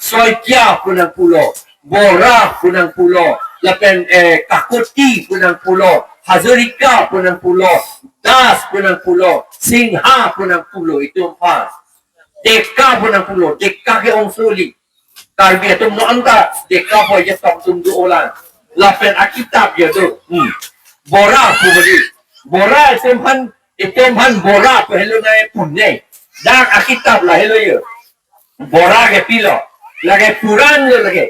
শইকীয়া পুনাং পুলো, বৰা পুনাং পুলো, লাপেন কাকতি পুনাং পুলো, হাজৰিকা পুনাং পুলো, দাস পুনাং পুলো, সিংহা পুনাং পুলো, এইটো পাঁচ। ডেকা পুনাং পুলো, ডেকা ke অংশলি Karbi itu no anta deka po je tok tum du ola lapen akitab je tu. Bora pu beli bora itu han, itu han bora pu helo na punne dak akitab la helo ye bora ke pilo lage Puran lo, lage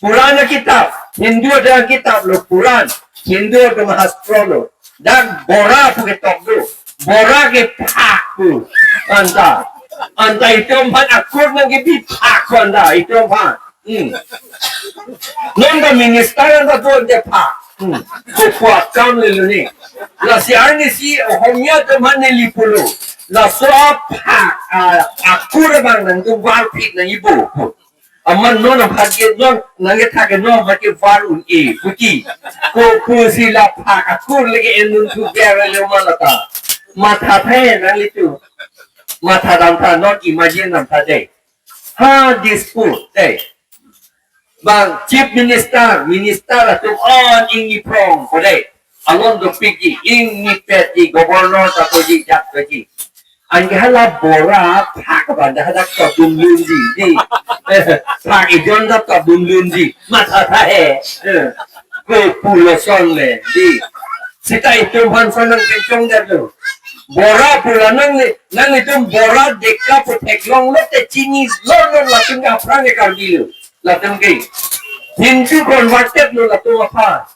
Puran kitab Hindu ada kitab lo, Puran Hindu ada mahastro lo dak bora pu ke tok du bora ke phak pu anta anta itu man akur nang ke bi phak anta itu man non ba minister anta do de phak ko kwa kam le ni la si arni si Asamiya to man ne lipulo la so phak akur bang nang tu war phit nang ibu amma non bhagye non nange thake non bhagye war un e puti ko ko si la phak akur lege enun tu bere le malata matha the nang litu matha dam tha not imagine nam tha de ha dispute de bang chief minister minister atu on ingi prong ko de alon do pigi ingi peti governor ta ko ji jak ko ji ange hala bora phak ba da hala ka dum lun ji di phak i jon da ka dum lun ji matha tha he ko pulo son le di sita itu ban son nang kencong da do Bora pula nang nang itu bora deka pu thek long lo te Chinese lo lo la tung apra ne karbi lo la tung ke Hindu converted lo la tung apa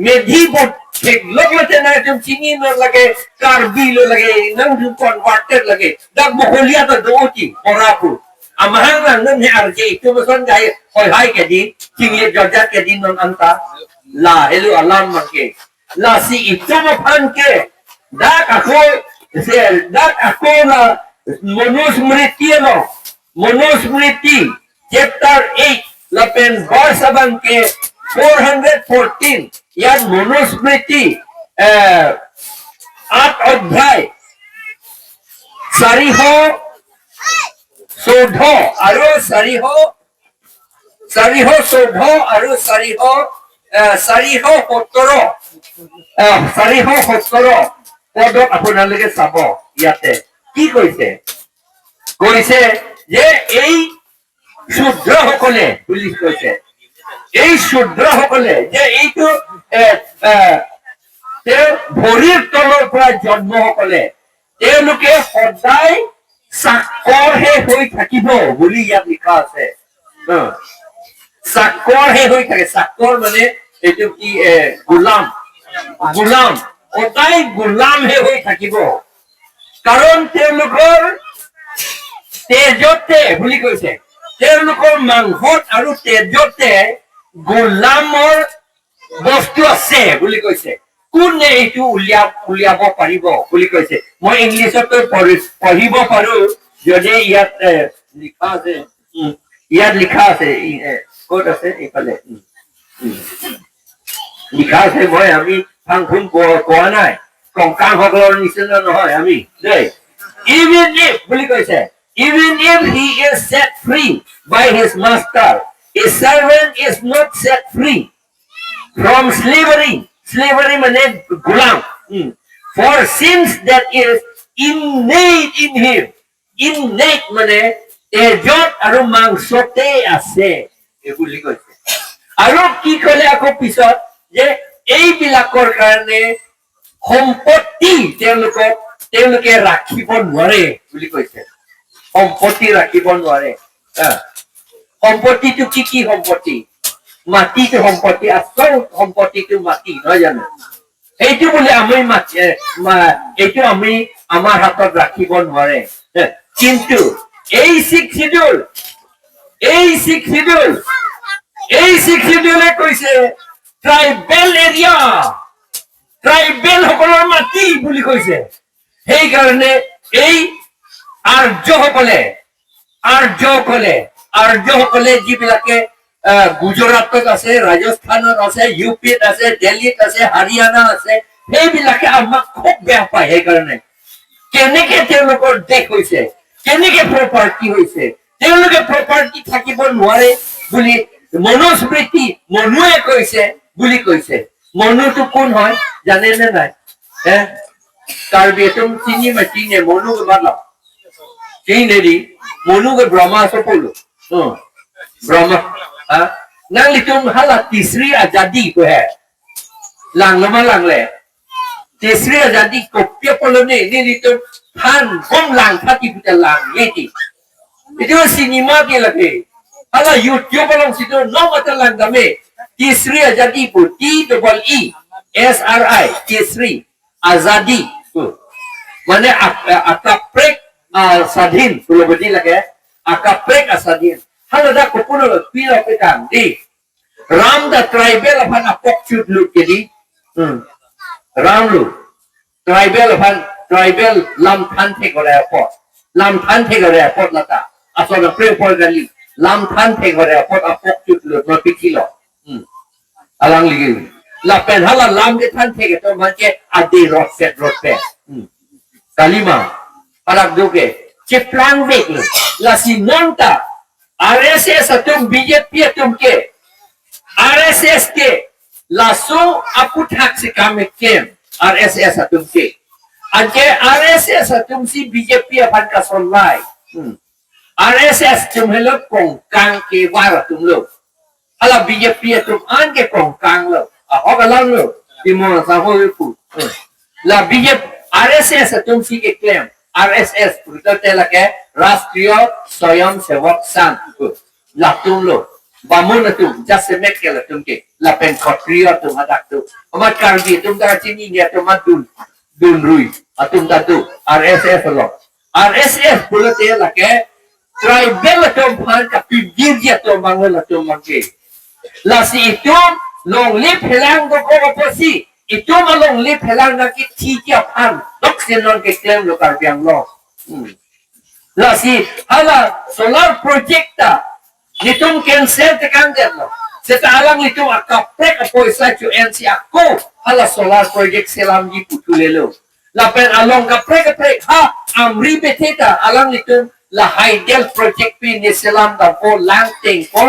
Medhi po thek lok lo te na tung Chinese lo lage Karbi lo lage nang tu converted lage dak moholia ta do ki bora pu amahang nang nang ne arje itu mason jai hoi hai ke di Chinese Georgia ke di non anta la helu alam man ke la si itu ma phan ke dak ako dak ako na Manusmriti no Manusmriti chapter 8 lapen verse abang ke 414। ইয়াত মনুস্মৃতি 8 অধ্যায় 414 আৰু 414 আৰু 417, 417 পদত আপোনালোকে চাব। ইয়াতে কি কৈছে? কৈছে যে এই শূদ্ৰসকলে বুলি কৈছে, এই শূদ্ৰসকলে যে এইটো এ, এ, তেওঁ ভৰিৰ তলৰ পৰা জন্মসকলে তেওঁলোকে সদায় চাকৰহে হৈ থাকিব বুলি ইয়াত লিখা আছে। চাকৰহে হৈ থাকে। চাকৰ মানে এইটো কি? গোলাম, গোলাম, সদায় গোলামহে হৈ থাকিব, কাৰণ তেওঁলোকৰ তেজতে বুলি কৈছে, তেওঁলোকৰ মাংসত আৰু তেজতে গোলামৰ বস্তু আছে বুলি কৈছে। কোনে এইটো উলিয়াব পাৰিব বুলি কৈছে। মই ইংলিছতো পঢ়িব পাৰো যদি ইয়াত লিখা আছে। ইয়াত লিখা আছে, ক'ত আছে? এইফালে উম, উম। লিখা আছে। মই আমি ফাং ফুং কোৱা নাই, কংকাংসকলৰ নিচিনা নহয় আমি দেই। ইভিন if বুলি কৈছে, even if he is set free by his master, a servant is not set free from slavery. Slavery মানে Ghulam. For since that is innate in him. Innate মানে তেজত আৰু মাংসতে আছে এই বুলি কৈছে। আৰু কি কলে আকৌ পিছত যে এইবিলাকৰ কাৰণে সম্পত্তি তেওঁলোকে ৰাখিব নোৱাৰে বুলি কৈছে। সম্পত্তি ৰাখিব নোৱাৰে। সম্পত্তিটো কি? কি সম্পত্তি? মাটিটো সম্পত্তি। আচল সম্পত্তিটো মাটি নহয় জানো? সেইটো বোলে আমি মাটি এইটো আমি আমাৰ হাতত ৰাখিব নোৱাৰে। কিন্তু এই ছিক্স শিডিউল, এই ছিক্স শিডিউল, এই ছিক্স শিডিউলে কৈছে ট্ৰাইবেল এৰিয়া, ট্ৰাইবেল সকলৰ মাটি বুলি কৈছে। সেইকাৰণে এই আৰ্যসকলে আৰ্যসকলে আৰ্যসকলে যিবিলাকে গুজৰাটত আছে, ৰাজস্থানত আছে, ইউ পিত আছে, দিল্লীত আছে, হাৰিয়ানা আছে, সেইবিলাকে আমাক খুব বেয়া পায়। সেইকাৰণে কেনেকে তেওঁলোকৰ দেশ হৈছে, কেনেকে প্ৰপাৰ্টি হৈছে, তেওঁলোকে তেওঁলোকে প্ৰপাৰ্টি থাকিব নোৱাৰে বুলি মনুস্মৃতি মনুৱে কৈছে বুলি কৈছে। মনুটো কোন হয় জানে নে নাই? হে কাৰ্বি তুমি চিনি মা চিনে মনু মতলব চিনে দি মনু के ब्रह्मा से बोलो। ब्रह्मा हाँ nang litung hala तीसरी आजादी को है lang lama lang le तीसरी आजादी को पियपलो ने ni litung han gom lang thati puta lang yeti itu cinema ke lage hala YouTube long situ no mata lang dame तीसरी आजादी को T double E S R I तीसरी आजादी को মানে আকাপ্ৰেক স্বাধীন ফুলবদি লাগে আকাপ্ৰেক স্বাধীন হালদা কুপুনো পিলো পেটাং দি রাম দা ট্রাইবেল আফান apok chut lu kedi Ram lu tribal afan tribal lam than the gore apot lam than the gore apot lata আসলে প্রেম পর গালি লাম থান the gore apot apok chut lu no pikilo alang ligi la pen hala lam ge than the ge to man ke adi rot set rot pe kalima parak duke chiplang vek la sinonta RSS atum BJP atum ke RSS ke laso apu thak se kam kem RSS atum ke anke RSS atum si BJP apan ka sonlai RSS tum hello kong kang ke war atum lo ala BJP atum an ke kong kang lo a hogalang lo di mo sa ho pu la BJP RSS atum si ke claim RSS পুরুততে লাগে রাষ্ট্রীয় স্বয়ং সেবক সংঘ লাতুম লো বামুন তুম জাসে মেকেল তুমকে লাপেন ক্ষত্রিয় তুম হাদাক তু আমার কার্বি তুম তারা চিনি নিয়ে তোমার দুন দুন রুই আতুম দাদু RSS lo RSS পুরুততে লাগে ট্রাইবেল তুম ফান কা পিগির তুম বাংলা তুম মাকে lasi itu long lip helang do ko posi itu malong lip helang na ki thi kia phan dok sen non ke claim lo kar biang lo lasi hala solar project ta nitum cancel te kang det lo seta alang itu akaprek poisa chu NC ako hala solar project selam ji putule lo la pen along ka prek prek ha amri beteta alang itu la hydel project pi ni selam da ko lang teng ko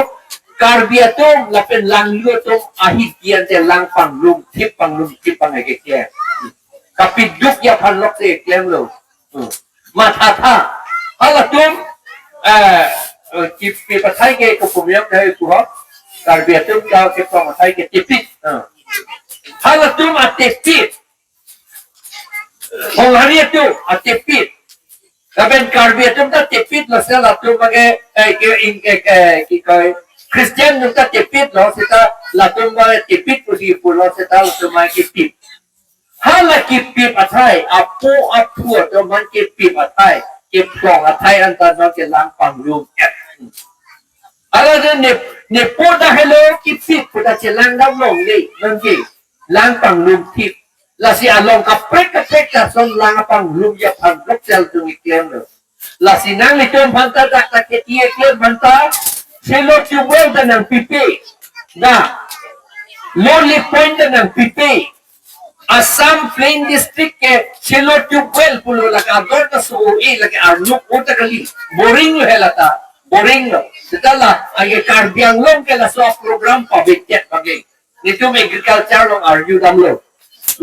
Karbiatum lapen lang lutum ahit kian te lang pang lum tip pang lum tip pang eke klem. Kapi duk ya pan lok se klem lo. Ma tha tha. Hala tum ki pi pathai ke ko pumyam kai ku ha. Karbiatum ka ke pang pathai ke tipit. Hala tum a tipit. Hong hari tu a tipit. Lapen karbiatum ta tipit lo se la tum mage ke in ki koi খ্রিস্টান নুকা টেপিত ল সেটা লাতুম মানে টেপিত পুছি পুল সেটা লাতুম মানে কি পিপ hala ki pip athai apo apu to man ki pip athai ki plong athai anta no ke lang pang lum ala de ne ne pota hello ki pip pota che lang dam long ni nang ki lang pang lum tip la si along ka prek ka prek ta son lang pang lum ya pang lok sel tu ni klem lo la si nang li tom phanta ta ta ke tie klem phanta selo tubewell ta nang pipi na lonely point ta nang pipi Assam Plain District ke selo tubewell pulo laka ador ta su e laka arnuk ota kali boring lo helata boring lo setala age Karbi Anglong ke la so program pabitet bagi nitum agriculture long argue dam lo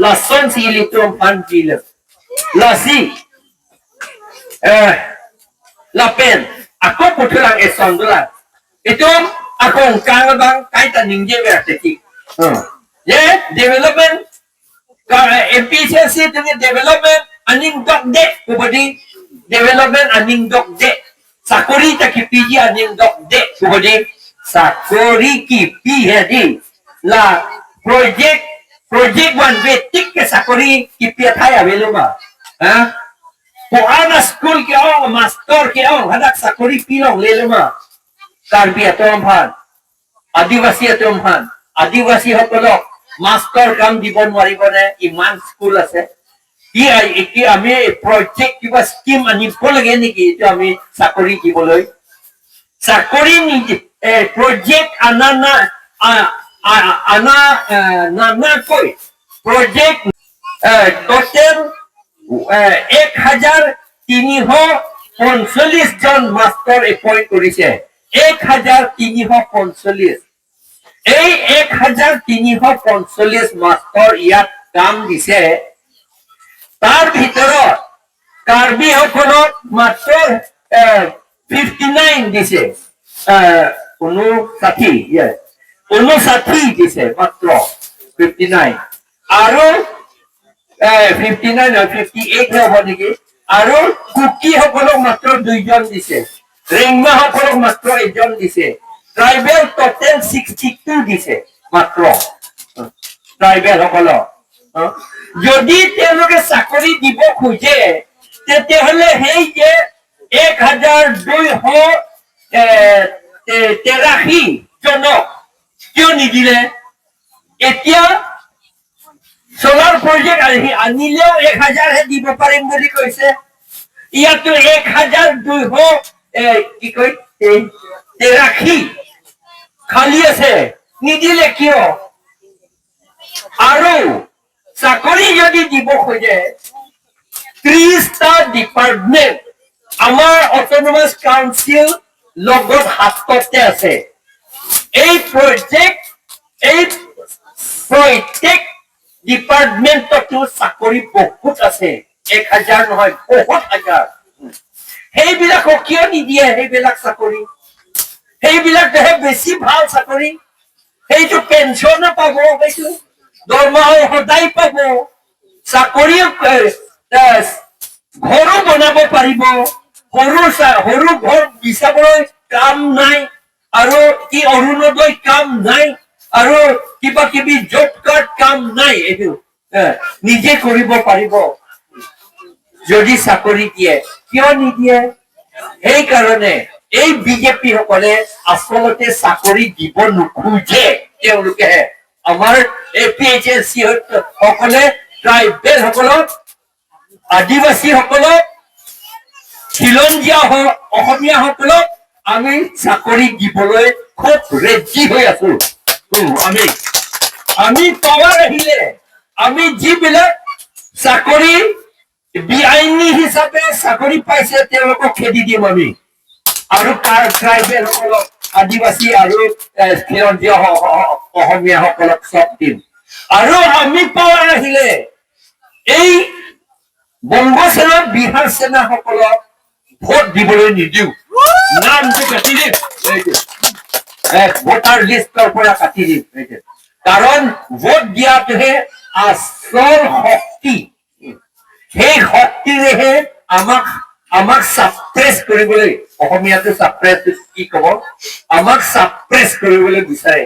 la son si litum pan jile la si la pen ako putulang eson dula itu ako kang bang kaita ningje ber teki ye development efficiency dengan development aning dok de kubadi development aning dok de sakori ta ki piji aning dok de kubadi sakori ki pi he di la project project one way tik ke sakori ki pi thai aveluma ha Puana school ke ong master ke ong hadak sakori pi long leluma Karbi atom phan আদিবাসী atom phan আদিবাসী সকলক master কাম দিব নোৱাৰিবনে? ইমান school আছে কি এতিয়া আমি প্ৰজেক্ট কিবা স্কিম আনিব লাগে নেকি এইটো আমি চাকৰি দিবলৈ চাকৰি প্ৰজেক্ট আনা না আনা নানাকৈ প্ৰজেক্ট টোটেল 1300 45 জন মাষ্টৰ এপইণ্ট কৰিছে, 1345। এই 1345 মাষ্টৰ ইয়াত কাম দিছে। তাৰ ভিতৰত কাৰ্বিসকলক মাত্ৰ 59 দিছে, 59, yes, 59 দিছে মাত্ৰ 59 আৰু 59, 58 হ'ব নেকি। আৰু কুকিসকলক মাত্ৰ দুইজন দিছে, ৰেংমাসকলক মাত্ৰ এজন দিছে। ট্ৰাইবেল টোটেল 62 দিছে মাত্ৰ ট্ৰাইবেল সকলক। যদি তেওঁলোকে চাকৰি দিব খোজে, তেতিয়াহ'লে সেই যে 1283 জনক কিয় নিদিলে? এতিয়া চলাৰ প্ৰজেক্ট আহি আনিলেও 1000হে দিব পাৰিম বুলি কৈছে। ইয়াতো 1200 কি কয় 83 খালী আছে, নিদিলে কিয়? আৰু চাকৰি যদি দিব খোজে, 30টা ডিপাৰ্টমেণ্ট আমাৰ অট'নমাছ কাউন্সিল লগত হাততে আছে। এই প্ৰজেক্ট, এই প্ৰত্যেক ডিপাৰ্টমেণ্টতো চাকৰি বহুত আছে, 1000 নহয়, বহুত হাজাৰ। সেইবিলাকক কিয় নিদিয়ে সেইবিলাক চাকৰি? সেইবিলাকহে বেছি ভাল চাকৰি। সেইটো পেঞ্চনো পাব, সেইটো দৰমহাও সদায় পাব, চাকৰিও, ঘৰো বনাব পাৰিব। সৰু ঘৰ বিচাবলৈ কাম নাই আৰু কি অৰুণোদয় কাম নাই আৰু কিবা কিবি জব কাৰ্ড কাম নাই। এইটো নিজে কৰিব পাৰিব যদি চাকৰি দিয়ে। কিয় নিদিয়ে? সেইকাৰণে এই বিজেপি সকলে আচলতে চাকৰি দিব নোখোজে। তেওঁলোকেহে আমাৰ A P H S C সকলে ট্ৰাইবেল সকলক, আদিবাসী সকলক, খিলঞ্জীয়া অসমীয়া সকলক আমি চাকৰি দিবলৈ খুব ৰেডি হৈ আছো। আমি আমি পাৱাৰ আহিলে আমি যিবিলাক চাকৰি বেআইনী হিচাপে চাকৰি পাইছে, তেওঁলোকক খেদি দিম আমি। আৰু কাৰ ট্ৰাইবেল সকলক, আদিবাসী আৰু খিলঞ্জীয়া অসমীয়া সকলক চব দিম। আৰু আমি পাৱাৰ আহিলে এই বংগ সেনা, বিহাৰ সেনা সকলক ভোট দিবলৈ নিদিওঁ, নামটো কাটি দিম। এইটো ভোটাৰ লিষ্টৰ পৰা কাটি দিম এইটো। কাৰণ ভোট দিয়াটোহে আচল শক্তি। সেই শক্তিৰেহে আমাক আমাক চাপ্ৰেছ কৰিবলৈ, অসমীয়াটো চাপ্ৰেছ কি কব, আমাক চাপ্ৰেছ কৰিবলৈ বিচাৰে,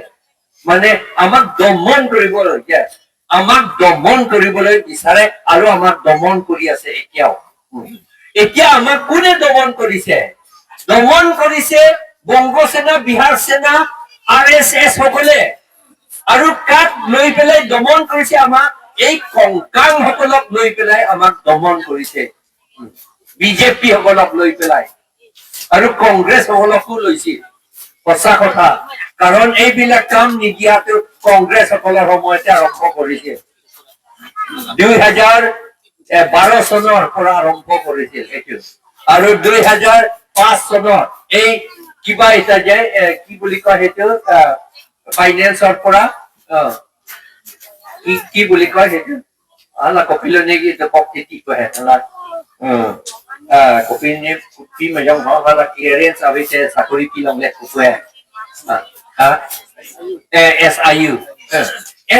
মানে আমাক দমন কৰিবলৈ, yes, আমাক দমন কৰিবলৈ বিচাৰে আৰু আমাক দমন কৰি আছে এতিয়াও। এতিয়া আমাক কোনে দমন কৰিছে? দমন কৰিছে বংগ সেনা, বিহাৰ সেনা, আৰ এছ এছ সকলে। আৰু কাক লৈ পেলাই দমন কৰিছে আমাক? এই কংকাং সকলক লৈ পেলাই আমাক দমন কৰিছে, বিজেপি সকলক লৈ পেলাই আৰু কংগ্ৰেছ সকলকো লৈছিল। সঁচা কথা, কাৰণ এইবিলাক কাম নিদিয়াটো কংগ্ৰেছ সকলৰ সময়তে আৰম্ভ কৰিছিল। 2012 চনৰ পৰা আৰম্ভ কৰিছিল সেইটো। আৰু 2005 চনত এই কিবা এটা যে কি বুলি কয় সেইটো, ফাইনেন্সৰ পৰা কি কি বুলি কয় সেইটো, আলা কপিল নেকি কপি কয় আলা kopi ni kopi macam hala clearance avite চাকৰি কি লংলে কুকুৱে হা SIU,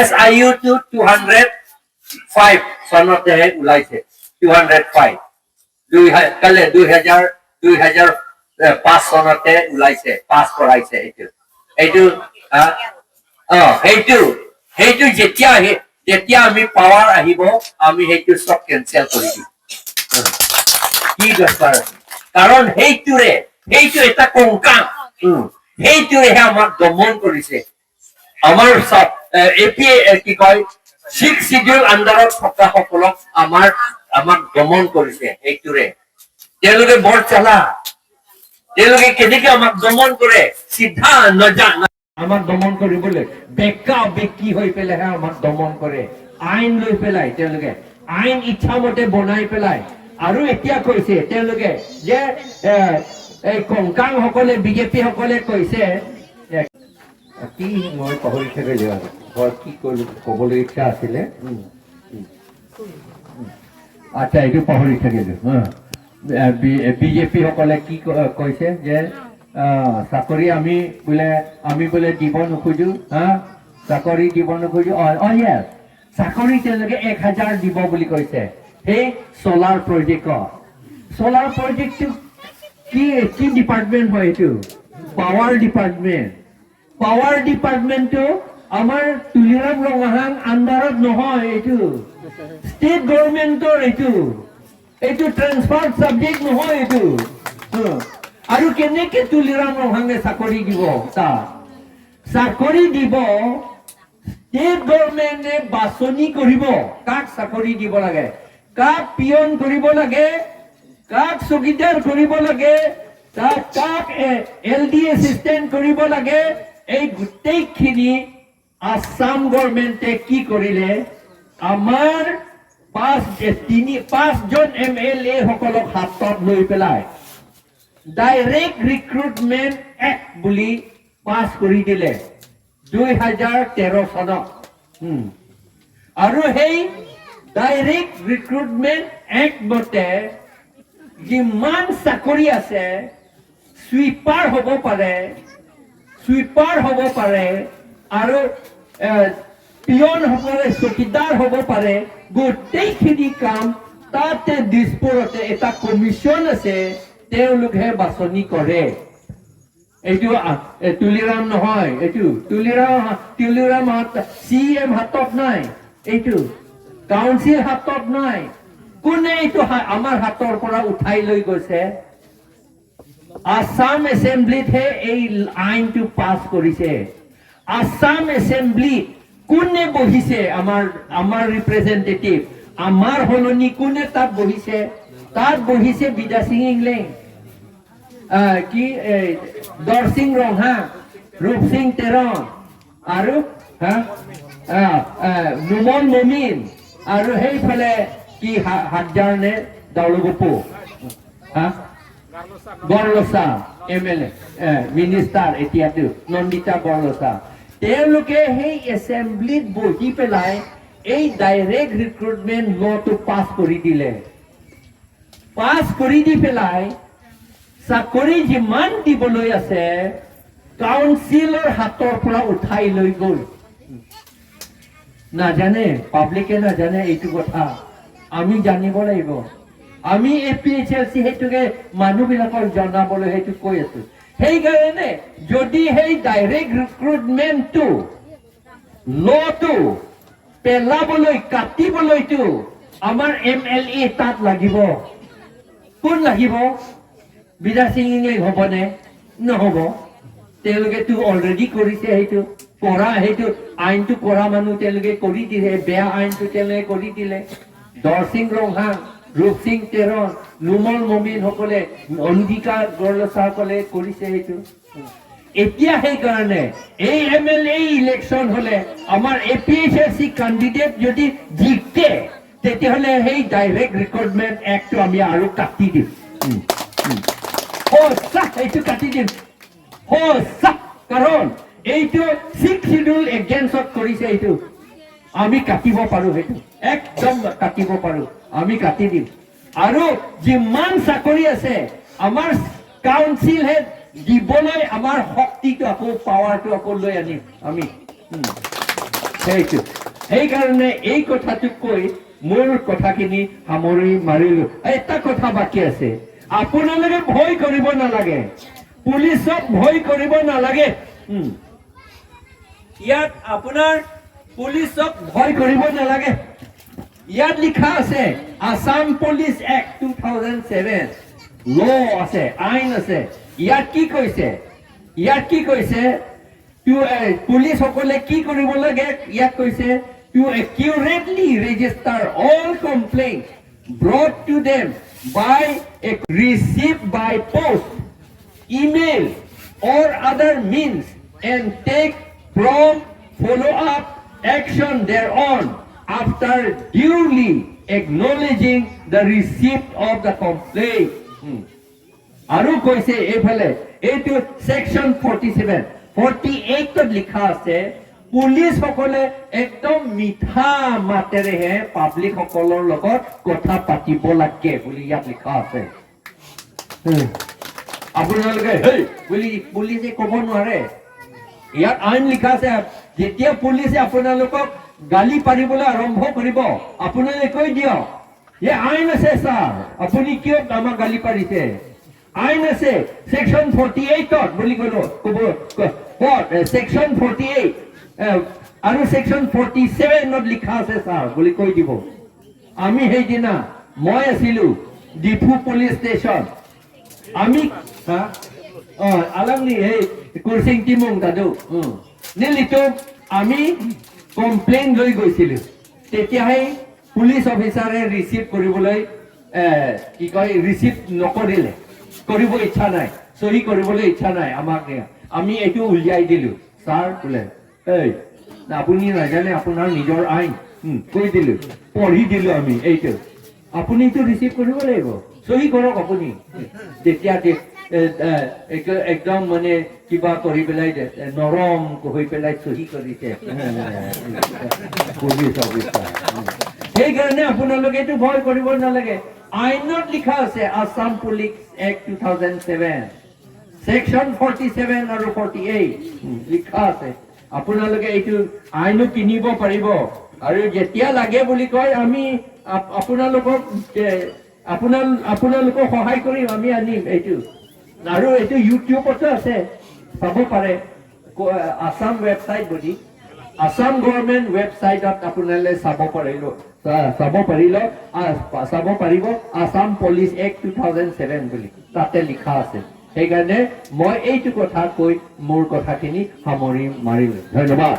SIU টো 205 চনতেহে ওলাইছে। 205 দুই কালে 2005 চনতে ওলাইছে, পাছ কৰাইছে। এইটো এইটো অ সেইটো সেইটো যেতিয়া আমি পাৱাৰ আহিব, আমি সেইটো চব কেনচেল কৰি দিম। কি দৰকাৰ আছে? কাৰণ সেইটোৰে, সেইটো এটা কংকাং, সেইটোৰেহে আমাক দমন কৰিছে। আমাৰ এ পি কি কয়, ছিক্স চিডিউল আণ্ডাৰত থকা সকলক আমাক দমন কৰিছে সেইটোৰে। তেওঁলোকে বৰ চালাক। তেওঁলোকে কেনেকে আমাক দমন কৰে, চিধা নজা আমাক দমন কৰিবলৈ বেকা বেকি হৈ পেলাইহে আমাক দমন কৰে। আইন লৈ পেলাই, তেওঁলোকে আইন ইচ্ছামতে বনাই পেলাই আৰু এতিয়া কৈছে তেওঁলোকে যে এই কংকাংসকলে, বিজেপিসকলে কৈছে কি, মই পাহৰি থাকিলো আৰু ঘৰ কি ক'লো, ক'বলৈ ইচ্ছা আছিলে। উম, উম, উম। আচ্ছা, এইটো পাহৰি থাকিলো। বিজেপিসকলে কি কৈছে যে চাকৰি আমি বোলে দিব নোখোজো, হা, চাকৰি দিব নোখোজো। অ অ য়েছ, চাকৰি তেওঁলোকে 1000 দিব বুলি কৈছে সেই চ'লাৰ প্ৰজেক্টত। চ'লাৰ প্ৰজেক্টটো কি কি ডিপাৰ্টমেণ্ট হয় এইটো? Power department. Power ডিপাৰ্টমেণ্টটো আমাৰ তুলিৰাম ৰংহাং আণ্ডাৰত নহয়, এইটো ষ্টেট গভৰ্ণমেণ্টৰ। এইটো ট্ৰেন্সফাৰ ছাবজেক্ট নহয় এইটো। আৰু কেনেকে তুলিৰাম ৰংহাঙে চাকৰি দিব? তাত চাকৰি দিব ষ্টেট গভৰ্ণমেণ্টে বাছনি কৰিব কাক চাকৰি দিব লাগে, কাক পিয়ন কৰিব লাগে, কাক চকীদাৰ কৰিব লাগে, কাক কাক এল ডি এছিষ্টেণ্ট কৰিব লাগে। এই গোটেইখিনি আছাম গভৰ্ণমেণ্টে কি কৰিলে? আমাৰ পাঁচ তিনি পাঁচজন এম এল এ সকলক হাতত লৈ পেলাই ডাইৰেক্ট ৰিক্ৰুটমেণ্ট এক্ট বুলি পাছ কৰি দিলে 2013 চনত। আৰু সেই ডাইৰেক্ট ৰিক্ৰুটমেণ্ট এক্ট মতে যিমান চাকৰি আছে, চুইপাৰ হ'ব পাৰে, চুইপাৰ হ'ব পাৰে আৰু পিয়ন হ'ব পাৰে, চকীদাৰ হ'ব পাৰে, গোটেইখিনি কাম তাতে দিছপুৰতে এটা কমিশ্যন আছে, তেওঁলোকহে বাছনি কৰে। এইটো তুলিৰাম নহয়, এইটো তুলিৰাম হাত, চি এম হাতত নাই, এইটো কাউন্সিল হাতত নাই। কোনে এইটো আমাৰ হাতৰ পৰা উঠাই লৈ গৈছে? আছাম এছেম্বলিতহে এই আইনটো পাছ কৰিছে। আছাম এছেম্বলিত কোনে বহিছে? আমাৰ ৰিপ্ৰেজেণ্টেটিভ, আমাৰ সলনি কোনে তাত বহিছে? তাত বহিছে বিদাসিং ইংলেং, কি এই, দৰসিং ৰংহাং, ৰূপসিং তেৰণ আৰু হা আহ, আহ, নুমল মমিন আৰু সেইফালে কি হাজাৰ নে দাউলগপু, হা, বৰলচা এম এল এ, মিনিষ্টাৰ এতিয়াতো নন্দিতা বৰলচা। তেওঁলোকে সেই এছেম্বলিত বহি পেলাই এই ডাইৰেক্ট ৰিক্ৰুটমেণ্ট লটো পাছ কৰি দিলে। পাছ কৰি দি পেলাই চাকৰি যিমান দিবলৈ আছে, কাউন্সিলৰ হাতৰ পৰা উঠাই লৈ গ'ল। নাজানে, পাব্লিকে নাজানে এইটো কথা। আমি জানিব লাগিব। আমি A P H L C সেইটোকে মানুহবিলাকক জনাবলৈ সেইটো কৈ আছো। সেইকাৰণে যদি সেই ডাইৰেক্ট ৰিক্ৰুটমেণ্টটো লটো পেলাবলৈ, কাটিবলৈতো আমাৰ এম এল এ তাত লাগিব। কোন লাগিব? বিদা সিং ইংলেং হ'বনে? নহ'ব। তেওঁলোকেতো অলৰেডি কৰিছে সেইটো কৰা, সেইটো আইনটো কৰা মানুহ তেওঁলোকে কৰি দিলে, বেয়া আইনটো তেওঁলোকে কৰি দিলে। দৰসিং ৰংহাং, ৰূপসিং তেৰণ, নুমল মমিনসকলে, অন্দিকা গৰলচাসকলে কৰিছে সেইটো। এতিয়া সেইকাৰণে এই এম এল এ ইলেকশ্যন হলে আমাৰ A P H L C candidate যদি জিকে, তেতিয়াহ'লে সেই ডাইৰেক্ট ৰিক্ৰুটমেণ্ট এক্টটো আমি আৰু কাটি দিম। উম, উম। সঁচা, এইটো কাটি দিম সঁচা। কাৰণ এইটো ছিক্স চিডিউল এগেইনষ্টত কৰিছে। এইটো আমি কাটিব পাৰো, সেইটো একদম কাটিব পাৰো, আমি কাটি দিম। আৰু যিমান চাকৰি আছে, আমাৰ কাউন্সিলহে দিবলৈ আমাৰ শক্তিটো আকৌ, পাৱাৰটো আকৌ লৈ আনিম আমি। সেইটো সেইকাৰণে এই কথাটো কৈ মোৰ কথাখিনি সামৰি মাৰিলো। এটা কথা বাকী আছে। আপোনালোকে ভয় কৰিব নালাগে, পুলিচক ভয় কৰিব নালাগে। ইয়াত আপোনাৰ পুলিচক ভয় কৰিব নালাগে। ইয়াত লিখা আছে Assam Police Act 2007 law আছে, আইন আছে। ইয়াত কি কৈছে? ইয়াত কি কৈছে? পুলিচসকলে কি কৰিব লাগে ইয়াত কৈছে, to accurately register all complaint brought to them by a receive by post, email or other means and take prompt follow-up action thereon after duly acknowledging the receipt of the complaint. আৰু কৈছে এইফালে এইটো section 47, 48ত লিখা আছে, পুলিচসকলে একদম মিঠা মাতেৰেহে পাব্লিকসকলৰ লগত কথা পাতিব লাগে বুলি ইয়াত লিখা আছে। আপোনালোকে হেই বুলি পুলিচে ক'ব নোৱাৰে। ইয়াত আইন লিখা আছে। যেতিয়া পুলিচে আপোনালোকক গালি পাৰিবলৈ আৰম্ভ কৰিব, আপোনালোকে কৈ দিয়ক যে আইন আছে ছাৰ, আপুনি কিয় আমাক গালি পাৰিছে? আইন আছে ছেকশ্যন 48ত বুলি ক'লো ক'ব। ছেকশ্যন 48 আৰু ছেকশ্যন 47ত লিখা আছে ছাৰ বুলি কৈ দিব। আমি সেইদিনা মই আছিলো ডিফু পুলিচ ষ্টেচন। আমি হা অ আলাংনি এই কুৰচিং টিমুং দাদু নিলিটো আমি কমপ্লেইন লৈ গৈছিলো। তেতিয়াহে পুলিচ অফিচাৰে ৰিচিভ কৰিবলৈ কি কয়, ৰিচিভ নকৰিলে, কৰিব ইচ্ছা নাই, চহী কৰিবলৈ ইচ্ছা নাই আমাক। আমি এইটো উলিয়াই দিলো। ছাৰ বোলে, এই আপুনি নাজানে আপোনাৰ নিজৰ আইন? কৈ দিলো, পঢ়ি দিলো আমি এইটো। আপুনিতো ৰিচিভ কৰিব লাগিব, চহী কৰক আপুনি। তেতিয়া একদম মানে কিবা কৰি পেলাই নৰম হৈ পেলাই চহী কৰিছে পুলিচ অফিচাৰ। সেইকাৰণে আপোনালোকে এইটো ভয় কৰিব নালাগে। আইনত লিখা আছে, Assam Police Act 2007, section 47 আৰু 48 লিখা আছে। আপোনালোকে এইটো আইনো কিনিব পাৰিব আৰু যেতিয়া লাগে বুলি কয়, আমি আপোনালোকক আপোনালোকক সহায় কৰিম। আমি আনিম এইটো। আৰু এইটো ইউটিউবতো আছে, চাব পাৰে। আছাম ৱেবছাইট বুলি, আছাম গভৰ্ণমেণ্ট ৱেবছাইটত আপোনালোকে চাব পাৰিব। Assam Police Act 2007 বুলি তাতে লিখা আছে। সেইকাৰণে মই এইটো কথা কৈ মোৰ কথাখিনি সামৰি মাৰিলো। ধন্যবাদ।